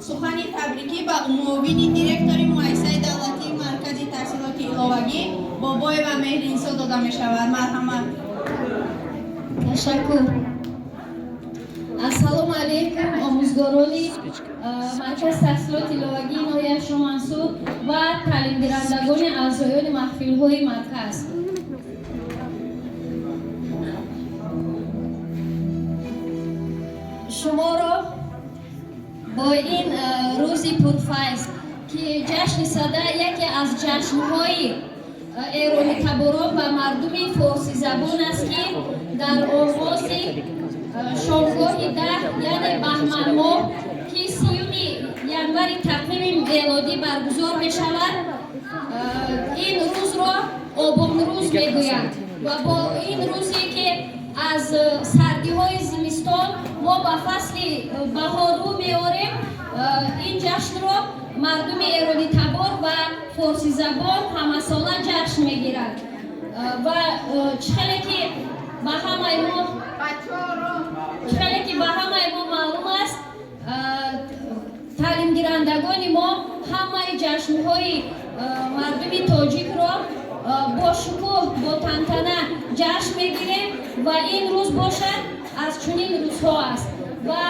Сухани табрикӣ ба муовини директори муассисаи давлатии маркази таҳсилоти иловагӣ Бобоева Меҳринисо дода мешавад. Марҳамат. Ташаккур. Ассалому алайкум, омӯзгорони маркази таҳсилоти иловагии ноҳияи Шоҳмансур ва таълимгирандагони аъзоёни маҳфилҳои марказ. Шуморо бо ин рӯзи пурфайз, ки ҷашни Сада яке аз ҷашнҳои эронитаборон ва мардуми форсизабон аст, ки дар оғози шомгоҳи 10, яъне баҳманмоҳ, ки 30 январи тақвими мелодӣ баргузор мешавад, ин рӯзро обонрӯз мегӯянд. Ва бо ин рӯзе, ки аз сардиҳои зимистон мо ба фасли баҳор рӯ меорем, ин ҷашнро мардуми эронитабор ва форсизабон ҳамасола ҷашн мегиранд. Ва чӣ хеле ки ба ҳамаи мо маълум аст, таълимгирандагони мо ҳамаи ҷашнҳои мардуми тоҷикро бо шукӯҳ, бо тантана ҷашн мегирем ва ин рӯз бошад, аз чунин рӯзҳо аст. Ва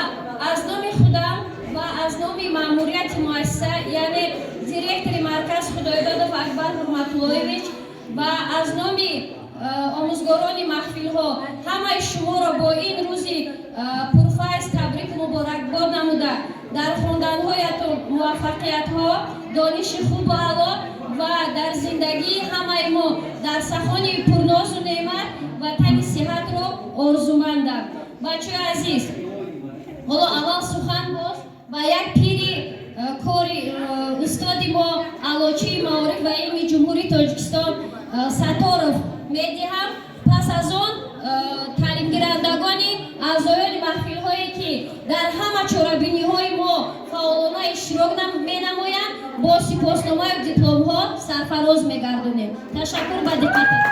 аз номи худам ва аз номи маъмурияти муассиса, яъне директори марказ Худойдодов Акбар Ҳурматуллоевич, ва аз номи омӯзгорони маҳфилҳо ҳамаи шуморо бо ин рӯзи пурфайз табрику муборакбод намуда, дар хонданҳоятон муваффақиятҳо, дониши хубу аъло ва дар зиндагии ҳамаи мо дар сахони пурнозу неъмат ва тани сиҳатро орзумандам. Бачаҳои азиз, ҳоло аввал сухан боз ба як пири кори, устоди мо, аълочии маориф ва илми Ҷумҳурии Тоҷикистон Сатторов медиҳам. Пас аз он таълимгирандагони аъзоёни маҳфилҳое, ки дар ҳама чорабиниҳои мо фаъолона иштирок менамоянд, бо сипосномаю дипломҳо сарфароз мегардонем. Ташаккур ба диққатат.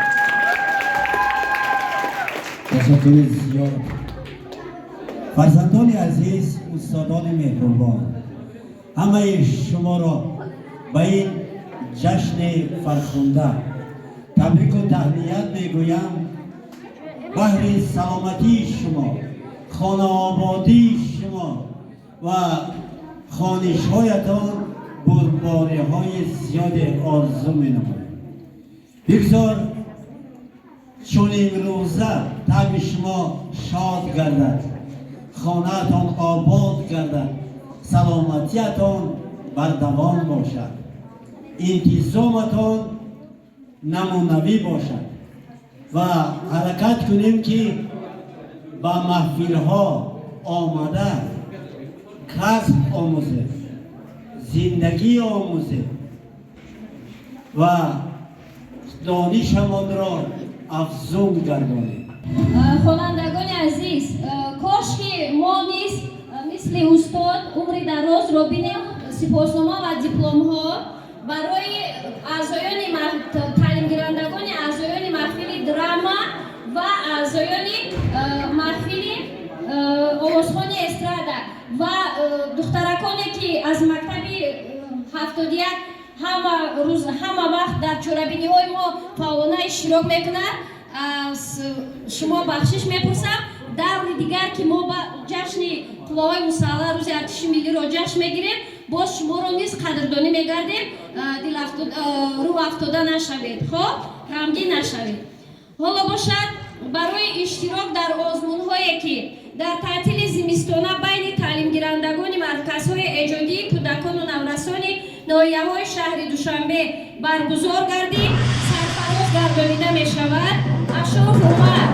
Ташаккури зиёд. Фарзандони азиз, устодони меҳрубон, ҳамаи шуморо ба ин ҷашни фархунда табрику таҳният мегӯям. Баҳри саломатии шумо, хонаободии шумо ва хонишҳоятон бурдбориҳои зиёде орзу менамоям. Бигзор чун имрӯза табъи шумо шод гардад, хонаатон обод гардад, саломатиятон бардавом бошад, интизоматон намунавӣ бошад ва ҳаракат кунем, ки ба маҳфилҳо омада касб омӯзем, зиндагӣ омӯзем ва донишамонро афзун гардонем. Хонандагони азиз, кош ки мо низ мисли устод умри дарозро бинем. Сипоснома ва дипломҳо барои аъзоёни таълимгирандагони аъзоёни маҳфили драма ва аъзоёни маҳфили овозхони эстрада ва духтараконе, ки аз мактаби 71 ҳама рӯз, ҳама вақт дар чорабиниҳои мо фаъолона иштирок мекунад. Аз шумо бахшиш мепурсам, даври дигар, ки мо ба ҷашни қувваҳои мусаллаҳ, рӯзи артиши миллиро ҷашн мегирем, боз шуморо низ қадрдонӣ мегардем. Рӯ афтода нашавед, хоб, ғамгин нашавед. Ҳоло бошад, барои иштирок дар озмунҳое, ки дар таътили зимистона байни таълимгирандагони марказҳои эҷодии кӯдакону наврасони ноҳияҳои шаҳри Душанбе баргузор гардид, сарфароз гардонида мешавад Ашуров Умар.